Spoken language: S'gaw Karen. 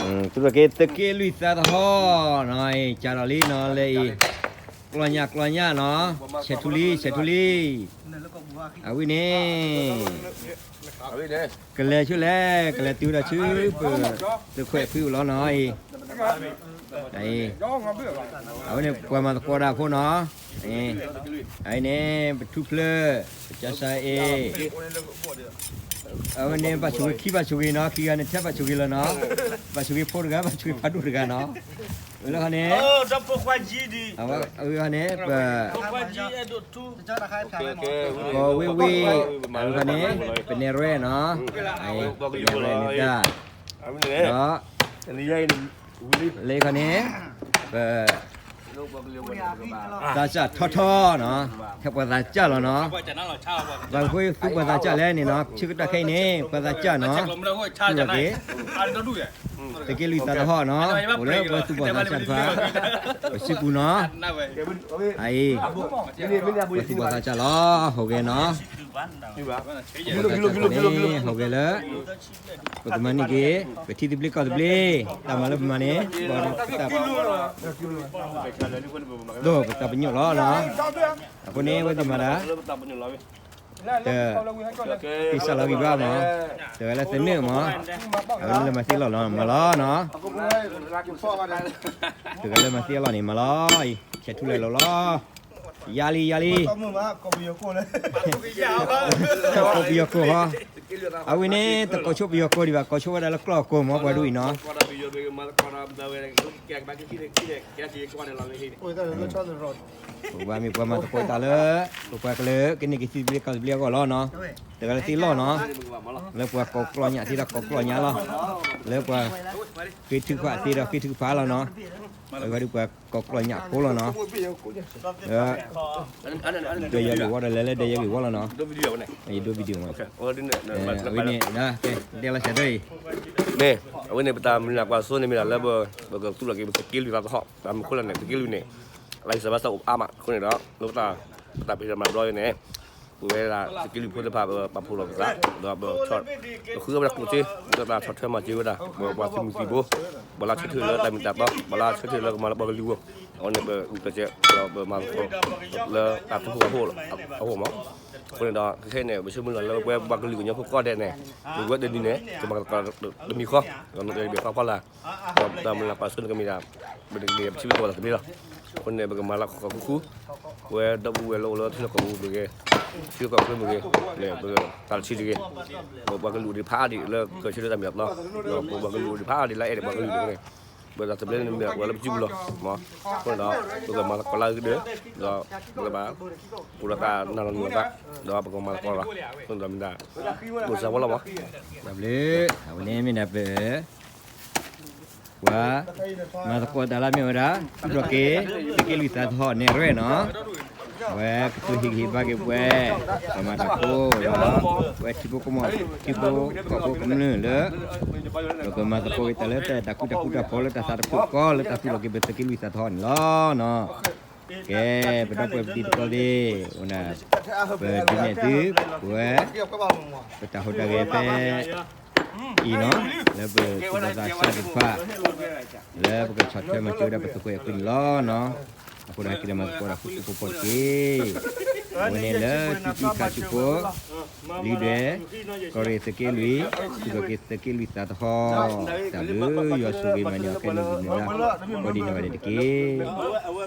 သုးက့ သုးက့လွံၢ်သးသဟီၣ်နီၤ ကၢ်ဒီးလံနီၤ လဲၤအံၤ ကျီညၣ်ကျီညၣ်နီၤ ဆဲးထူလံ ဆဲးထူလံ အဝဲန့ၣ် ကလဲၤဆူလဲၣ် ကလဲၤတုၤဒီးဆူ ပသုးခွဲးဖုအိၣ်လီၤနီၤအံၤ အံၤ အဝဲန့ၣ်ပှၤမၤသကိးတၢ်ဖိနီၤ အံၤန့ၣ် ပထူဖျၢၣ် ပကၢ်စၢ်အ့ၣ် အဝဲန့ၣ်ဘၣ်ဆိၣ်ဂ့ၤခံဘၣ်ဆိၣ်ဂ့ၤနီၤ ခံဂၤန့ၣ်ထဲဘၣ်ဆိၣ်ဂ့ၤလီၤနီၤ ဘၣ်ဆိၣ်ဂ့ၤဖိတဂၤ ဘၣ်ဆိၣ်ဂ့ၤဖးဒိၣ်တဂၤနီၤ ဝဲလၢခီန့ၣ် အဝဲန့ၣ် ပ ကီၢ်ဝ့ၢ်ဝ့ၢ် အဝဲခီန့ၣ် ပနဲၣ်ရွဲၣ်နီၤ ပနဲၣ်ရွဲၣ်န့ၣ်တၢ် ဒီး လၢခီန့ၣ် ပ သးစၢ်ထီထီနီၤ ဟဲပှၤသးစၢ်လီၤနီၤ ပှၤဖိသူပှၤသးစၢ်လဲၣ်န့ၣ်နီၤ ဆၢကတီၢ်ခဲအံၤန့ၣ် ပှၤသးစၢ်နီၤ တူၢ်လီၤက့ၤ သုးက့လွံၢ်သးသဟီၣ်နီၤ အိၣ်လၢပှၤသူပှၤသးစၢ်တဖၣ် ပစုပူၤနီၤ အအံၤ ပှၤသူပှၤသးစၢ်လီၤ ဟူးဂဲၤနီၤ ပှၤသးစၢ်တဖၣ်န့ၣ် ဟူးဂဲၤလၢ ပကမၤန့ၢ်က့ၤ ပထံသဘျ့ကီၢ်သဘျ့ တၢ်မၤလၢပမၤန့ၣ် ဒီးပတၢ်ပညိၣ်လီၤနီၤ အဃိန့ၣ် ဝဲသ့ၣ်မၤဒၣ် တ က့ၤစၢ်လီၤဂံၢ်ဘါမး တဂၤလၢသနၢၣ်မး အဝဲန့ၣ်လၢမၤသ့လီၢ်လီၤ မၤလီၤနီၤ တဂၤလၢမၤသ့အလီၢ်န့ၣ် မၤလီၤအံၤ ဆဲးထူလဲၤလီၤလီၤ ယါလံ ယါလံ ကိးပယီၤကိးဟီ အဝဲန့ၣ် တကိးဆိပယီၤကိးဒံးဘၣ် ကိးဆိဝဲဒၣ်လၢကျီၢ်ကိးမး ပှၤဒ်အံၤနီၤ ပဘၣ်မ့ၢ်ပှၤမၤသကိးတၢ်လၢ ပပှၤကလုာ် ကန့ၢ်က့ၤထံသဘျ့ကီၢ်သဘျ့အဂီၢ်လီၤနီၤ တဂၤလၢသ့လီၢ်နီၤ လၢပှၤကိးကျီၢ်ညၣ်သ့ဒီးကိးကျီၢ်ညၣ်လီၤ လၢပှၤ ဃ့ထုကဖၣ်သ့ဒီးဃ့ထုကဖၣ်လီၤနီၤ အဂၤဒ်ပှၤကိးကျီၢ်ညၣ်ဖိလီၤနီၤ ဒီးယဲၢ်ဂ့ၢ်ဝီဒီးလဲၤလၢဒီးယဲၢ်ဂ့ၢ်ဝီလီၤနီၤ ယဒိ video မး အဝဲန့ၣ် ကဲ တဲလီၤစဲးဒၢအံၤ မ့ၢ် အဝဲန့ၣ် ပတၢ်မုၢ်လၢ်ကွၢ်စိန့ၣ်မ့ၢ်ဒၣ်လၢ ပကသူၣ်လီၤက့ၤပသုးက့လွံၢ်သးသဟီၣ် တၢ်မနုၤအဃိလဲၣ်န့ၣ် သုးက့လွံၢ်န့ၣ် လၢယစၢၤဘၣ်စၢ်အိၣ်အါမး အဃိန့ၣ်ဒီး လၢပတၢ် ပတၢ်ဖံးတၢ်မၤတဘျီအံၤန့ၣ် ပဝဲဒၣ်သုးက့လွံၢ်ဖိသ့ၣ်တဖၣ် ပပာ်ဖှိၣ်လီၤပသး ဒီးပ ပဃုအဝဲဒၣ်ကျိၣ်စ့ လၢတၢ်ဆီၣ်ထွဲမၤစၢၤဝဲဒၣ် ပပှၤသုးမုၢ်သံၣ်ဘိ ပှၤလၢဆၢထၢၣ်လၢတၢ်မ့ၢ်တၢ်တီ ပှၤလၢဆၢထၢၣ်လၢကမၤလၢပှၤကလုာ်အဂီၢ် အဃိန့ၣ် ပဂုာ်ကျဲးစၢး ဒီးပမၤသကိး လၢတၢ်သူၣ်ဖှံသးညီအဂီၢ်မး အဃိန့ၣ်ဒီး ခဲခဲအံၤန့ၣ် ပဆၢမုၢ်လၢ်လၢပဝဲပှၤကလုာ်ကညီဖိကိးဂၤဒဲးန့ၣ် ပဝဲတနံၤန့ၣ် ကမၤသကိးတမံၤဃီ ဒီးနကဘၣ်ဖးဖီလာ် ဒီးပတၢ်မုၢ်လၢ်ကွၢ်စိန့ၣ်ကမ့ၢ်ဒၣ် ပတက့ၤပထံပကီၢ်ပသးသဘျ့လီၤ. အဃိန့ၣ် ပကမၤလၢဃီဃီဃူဃူ ပဝဲဒီပုၢ်ဝဲၢ်လၢအိၣ်လၢထံလီၢ်ကီၢ်ပူၤမ့ၢ်ဂ့ၤ ထံလီၢ်ကီၢ်ချၢမ့ၢ်ဂ့ၤ ပတၢ်တဆံတဂ့ၤ ပပှၤကလုာ်အိၣ်ဒံးဖးဒံးလၢကဆၢထၢၣ်တၢ်မ့ၢ်တၢ်တီ ဒီးပပှၤကလုာ်အိၣ်ဒံးဖးဒံးလၢအဲၣ်ဒိးပှၤကလုာ်န့ၣ် ပတၢ်သဘျ့န့ၣ်မ့ၢ်ဝဲလၢပစုပူၤလီၤ. အဃိန့ၣ်ဒီး ပကမၤသကိးလၢအဂ့ၤဒီး ဒီးပကဘၣ် အိၣ်ဒီးတၢ်နၢ်လီၤနုာ်လီၤသး ဒီးပကမၤသကိးလီၤ. အဃိန့ၣ်ဒီးမ့ၢ်ဒၣ် အိၣ်စၢၤဝဲလီၤမး တၢ်ဘျုး အဝဲန့ၣ်မ့ၢ်ဒၣ်ပ ပှၤ မၤသကိးတၢ်လၢမ့ၢ်ဝဲဒၣ် သူၣ်ထီၣ်က့ၤ သုးက့လွံၢ်သးသဟီၣ်နဲၣ်ရွဲၣ်နီၤ အဝဲကသူၣ်ဟ့ၣ်ဂံၢ်ဟ့ၣ်ဘါက့ၤပှၤ ပှၤမၤတၢ်ဖိဒီး ပဝဲထံဖိကီၢ်ဖိကမျၢၢ်လၢ ပကမၤသကိးက့ၤတၢ်လၢတၢ်အဲၣ်တၢ်ကွံတၢ်ဃူတၢ်ဖိးလၢတၢ်သးတဖုၣ်ဃီလၢတၢ်သူၣ်ထီၣ်က့ၤပသုးက့လွံၢ်သးသဟီၣ်န့ၣ်လီၤနီၤ ကဲ ပဒီပုၢ်ဝဲၢ်ပတံၤသကိးသ့ၣ် အိၣ်ဒၣ် ပဒုးနဲၣ်သု ပဝဲ ပတၢ်ဟူးတၢ်ဂဲၤဖဲ အံၤနီၤ လၢပသူၣ်ဘီၣ်သးစၢ်သ့ၣ်တဖၣ် လၢပကဆီၣ်ထွဲမၤစၢၤဝဲဒၣ်ပသုးခိၣ်အဲၣ်ခွံန့ၣ်လီၤနီၤ အဃိဒီးဟဲက့ၤဒီးမၤသကိးတၢ်ဃူဃူဖိးတက့ၢ်. အဝဲန့ၣ်လၢထံထံခါဆူဖိ လံဒွဲၣ် ကီၢ်ရ့ၣ်သုးက့လွံၢ် သူၣ်ထီၣ်က့ၤသုးက့လွံၢ်သးသဟီၣ် တၢ်ဘျုးယွၤဆိၣ်ဂ့ၤမၤန့ၢ်အီၤခဲလၢာ်လၢ် ကိးဒံးနီၢ်ဂၤဒဲးတက့ၢ်.